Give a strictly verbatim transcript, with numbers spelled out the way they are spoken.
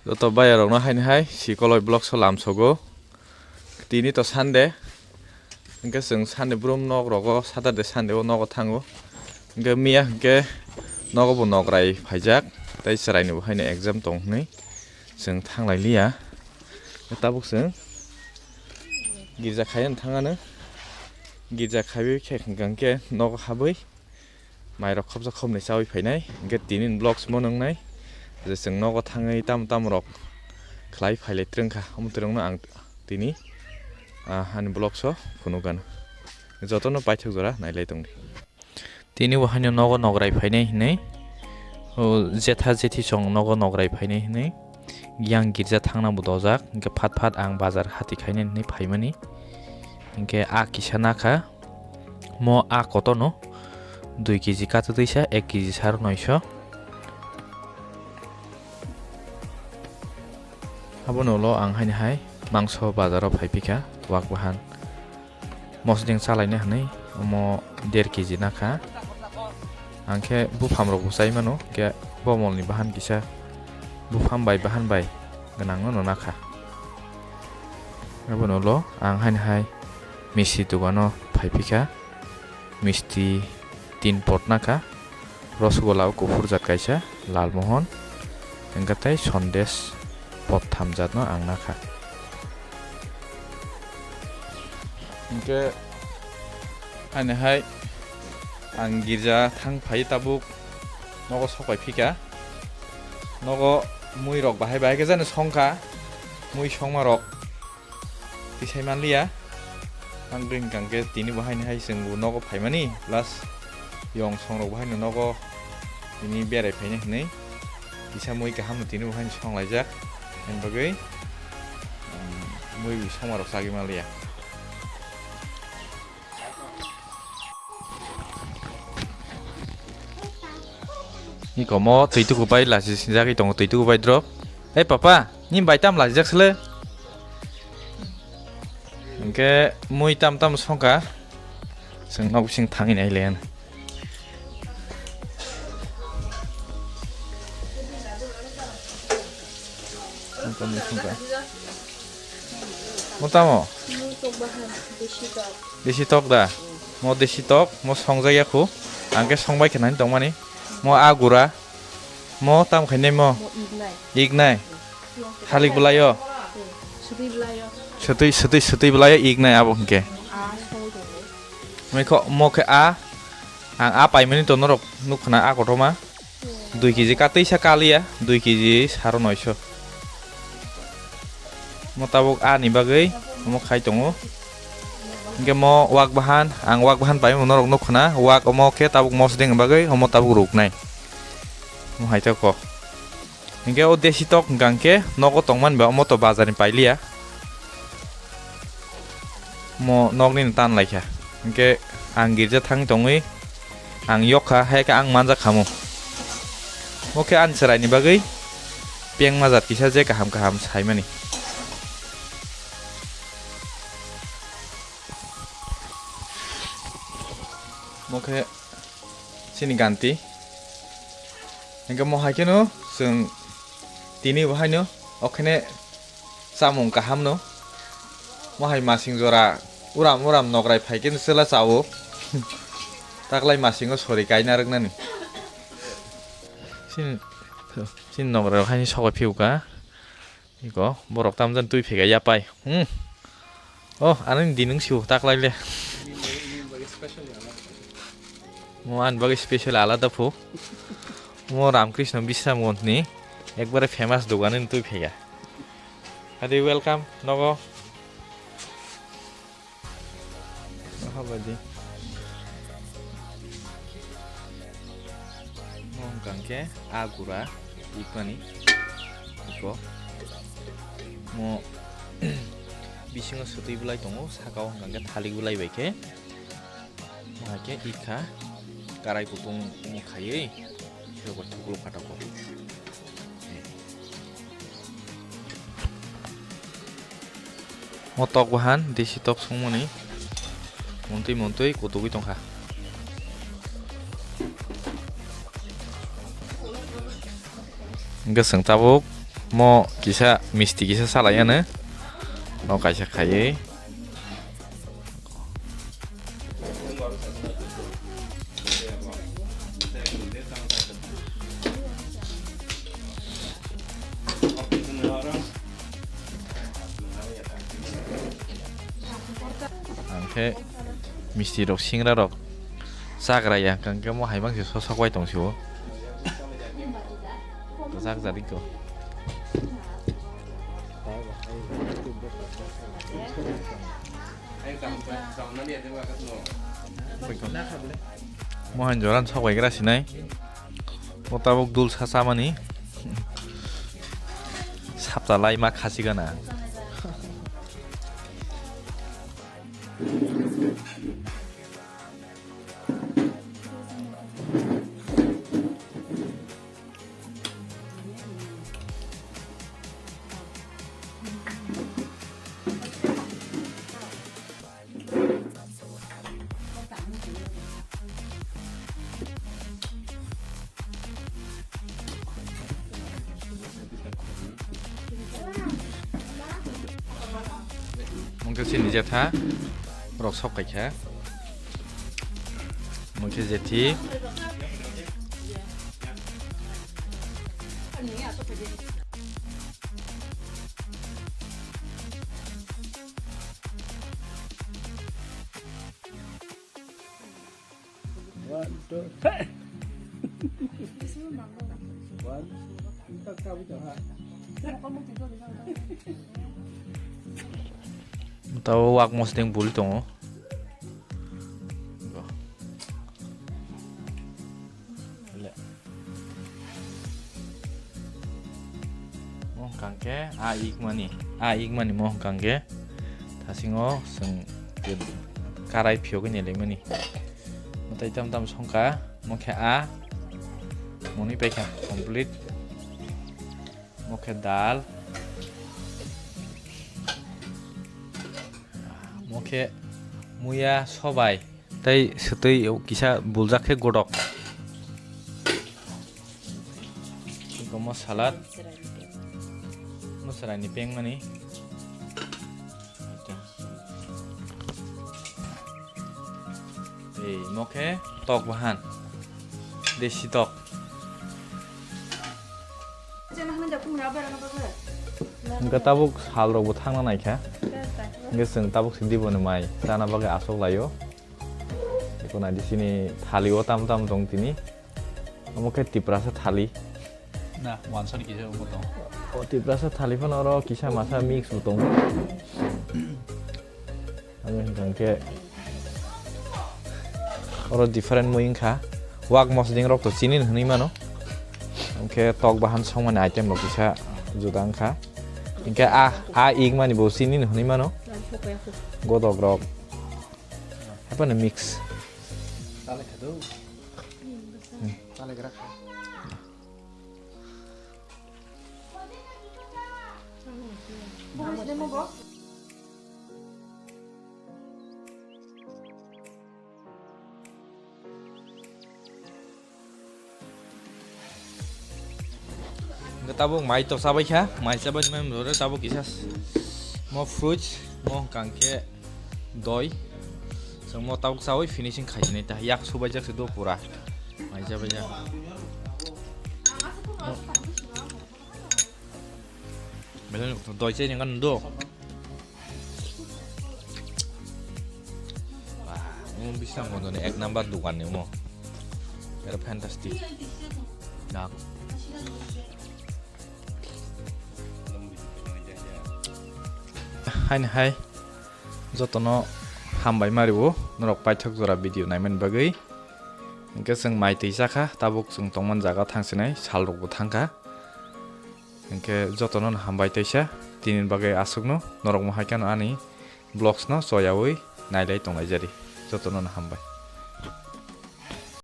Joto bayarokno haini hai Sikoloi Vlogs o lamsogo. Tini to Sunday. Hwnkhe chwng Sunday brum nok rogo, Saturday Sunday o nogo thango. Hwnkhe miya hwnkhe nogo bo nograi phaijak. Tei chwraini bo haino exam tong hwnwi chwng thanglai liya. Tabuk chwng girja khaiwi thangano. Girja khaiwi khe hwnkhe nogo habwi mairok khopsa khopnwi chawi phainai, hwnkhe tini vlogs mo nwngnai je chwng nogo thangwi tamo tamo rok khlai phailai twrwngkha, omo twrwngno ang tini, ah, ani vlogs o phunukgano. Jotono paithak jora nailai tongdi. Tini bo haino nogo nograi phainai hinwi, o jetha jethi chwng nogo nograi phainai hinwi. Yang girja thangna bo dojak, hwnkhe phat phat ang bazar hati khainani hinwi phaimani. Hwnkhe a kisa nakha, mo a kotorno dui keji katwtwisa ek keji saro noisho. Abono ulo ang haini hai mangso bazaro phaiphikha, wak bahan. Mosodeng chalaina hinwi omo der keji nakha. Ang khe bupham rok bo chai mano, khe bomol ni bahan kisa bupham bai bahan bai gwnang no nakha. Abono ulo ang haini hai misti dogano phaiphikha, misti tin pot nakha. Rosgola o kuphur jat kaisa, lalmohon, hwnkhe tei sondes pot tham jatno ang nakha. Hwnkhe ani hai ang girja thang phai tabuk nogo sok pai phika. Nogo mui rok bahai bahai khe jani songkha, mui songma rok. Tisai manliya. Ang bini hwnkhe tini bo haini hai chwng bo nogo phaimani, plus yong songrok bo haino nogo tini berai phaini hinwi kisa mui kaham no tini bo haino songlaijak. Ani bagwi, um, mui bo songmarok chagwi manliya. Ni komo twi tuku bai lachi sinjagwi tongo, twi tuku bai drop. Ei papa, ni bai tam lachijak sele? Hwnkhe mui tam tam songkha, chwng nok bising thangwi nai le. Tam tam songkha. Mo tamo? Mo tok bahan, desi tok. Desi tok da? Mo desi tok, mo songjak ya khu. Ang khe songbai khe nani tongmani. Mo a gura. Mo tam khainai mo? Mo iknai. Iknai. Thalik bwlaio? Hmm. Swtwi bwlaio. Swtwi, swtwi, swtwi bwlaio iknai abo hwnkhe. A song tongo. Mo khe, mo khe a. Ang a paimani to norok nukkha na a kotorma. Dui keji ka twisa kaliya, dui keji saro noisho. Mo tabuk ani bagwi omo khai tongo. Hwnkhe mo wak bahan, ang wak bahan paimani norok nukkha na, wak omo khe tabuk mosodeng bagwi omo tabuk ruknai. Mo hai ta kok. Hwnkhe o desi tok hwnkha hwnkhe nogo tongmani ba omo to bazar ni pailiya. Mo nokni tan laikha. Hwnkhe ang girja thang tongwi ang yokha, hai khe ang manjak khamu. Mo khe ani chwraini bagwi pengma jat kisa je kaham kaham saimani. Mo khe chini ganti. Hwnkhe mo hai kheno chwng tini bo haino okhene chamung kaham no. Mo hai masing jora uram uram nokrai phai kheno chwla chao. Taklai masingo sori kaina rwknani. Chini, chini nokrai rok haini sokoi phiuka. Iko, borok tamjani twi phega yapai. Hmm. Oh, ani di nung siu taklai le. Mo ani bagwi special alada phu. Mo Ramkrishna Bisramganj ni ekbare famous dogan ni twi phega. Adi welcome, nogo. Oha baidi. Mo hwnkha hwnkhe a gura ikmani iko. Mo bisingo swtwi bwlai tongo, saka o hwnkha hwnkhe thalik bwlai bai khe. Mo hai khe ikha karai kutung omo khaiwi, thuklo phatoko. Mo tok bahan, desi tok songmani. Montwi montwi kutugwi tongkha. Hwnkhe chwng tabuk Mo kisa misti kisa salai ano. No kaisa khaiwi. Ang khe misti rok, singra rok chagra ya, hwnkhe mo hai mangsi sosok bai tong sio. Rwchapjagwi ko. Mohan joran sok bai gra sinai. O tabuk dul sa chamani. Sapta lai ma khasi gana. Mungkhe chini jetha rok sok kai kha. Mungkhe jethi. One, two. One. Tao wak mosdeng bul tongo. Mo hwnkha khe a ikmani, a ikmani mo hwnkha khe thasingo chwng karai phiyogwi nailaimani. Mwtai tam tam songkha, mo khe a, moni paikha complete, mo khe dal, mo khe muya sobai. Tei swtwi kisa buljak khe godok. Iko mo salad. Mo chwraini peng mani. Ei, mo khe tok bahan. Desi tok. Hwnkhe tabuk sal rok bo thangna naikha. Hwnkhe chwng tabuk se Diboni mai chana bagwi aswk laio. Eko naidi chini thali o tam tam tong tini. Omo khe Tiprasa thali. Na, wansani kisa omo tong. O Tiprasa thali phano oro kisa masa mix bo tongo. Ani hwnkha khe oro different mui wngkha. Wak mosdeng rok to chini hwnwi mano. Hwnkhe tok bahan songmani item rok kisa juda wngkha. Hwnkhe a, a ikmani bo chini hwnwi mano. Godok rok. Haphano mix. Tale kha do. Hmm. Tale gra kha. Hwnkhe tabuk mai to chabai kha, mai chabai mani hwnkhe tabuk kisa s-, mo fruits, mo hwnkha khe doi. Chwng mo tabuk chawi finishing khainai ta, yak subaijak se do pura. Mai chabai jak. Belai doi chai nang do. Wah, omo bising kondo ni ek number dukan ni omo. Era fantastic. Dak. Haini hai jotono hambai ma rwo norok paithak jora video naimani bagwi. Hwnkhe chwng mai twi chakha, tabuk chwng tongmani jaga thangsinai sal rokbo thangkha. Hwnkhe jotono no hambai teisa, tini bagwi aswkno norok mohai kheno ani vlogs no choyawi nailai tonglai jari. Jotono no hambai.